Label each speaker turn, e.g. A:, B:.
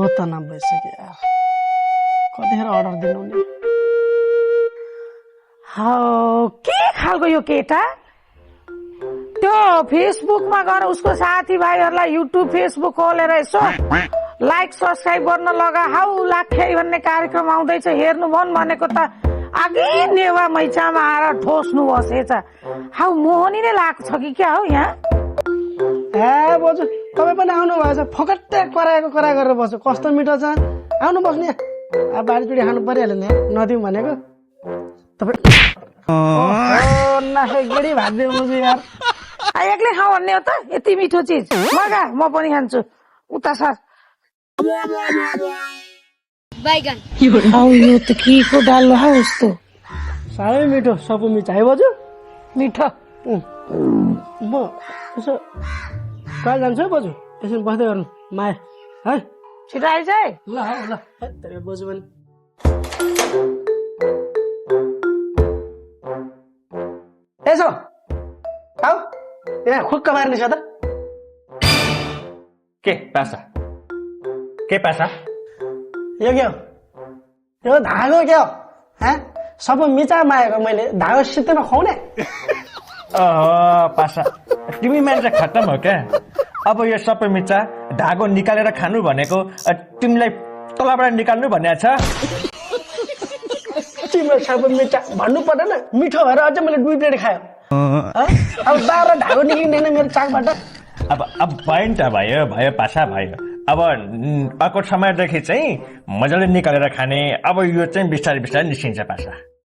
A: त नभइसक्यो यार कतिखेर अर्डर दिनु नि
B: के खालको यो केटा त्यो फेसबुकमा गएर उसको साथीभाइहरूलाई युट्युब फेसबुक खोलेर यसो लाइक सब्सक्राइब गर्न लगा हाउ लाखे भन्ने कार्यक्रम आउँदैछ हेर्नु मन भनेको त अघि नेवा मैचामा आएर ठोस्नु बसेछ हाउ मोहनी नै लागेको छ कि क्या हो यहाँ
A: ए बजु तपाईँ पनि आउनु भएछ फकट्टै कराएको गरेर बस्यो कस्तो मिठो छ आउनु बस्नु यहाँ अब बारीचुडी खानु परिहाल्यो नि नदिउँ भनेको तपाईँ गेडी भात दिउँ बजु यार
B: एक्लै खाऊ भन्ने हो त यति मिठो चिज मगा म पनि खान्छु उता सर
C: बैगन
B: यो त के को डालो हौ यस्तो
A: साह्रै मिठो सपु मिठो है बजु
B: मिठो
A: म यसो कहाँ जान्छु है बजु यसो बस्दै गर्नु माया है
B: छिटो आइज है
A: ल ल बजु पनि यसो आऊ यहाँ खुक्क मार्ने छ त
D: के पासा
A: यो के हो यो धागो के हो सबै मिचा मागेको मैले धागो सित्तैमा खुवाउने
D: पासा तिमी मान्छे खत्तम हो क्या अब यो सबै मिचा धागो निकालेर खानु भनेको तिमीलाई तलबाट निकाल्नु भनेको छ
A: तिम्रो सबै मिचा भन्नु पर्दैन मिठो भएर अझै मैले 2 प्लेट खायो अब बाह्र धागो निक्लिँदैन मेरो चाकबाट
D: अब भयो नि त भयो पासा भयो अब अर्को समयदेखि चाहिँ मजाले निकालेर खाने अब यो चाहिँ बिस्तारै बिस्तारै निस्किन्छ पासा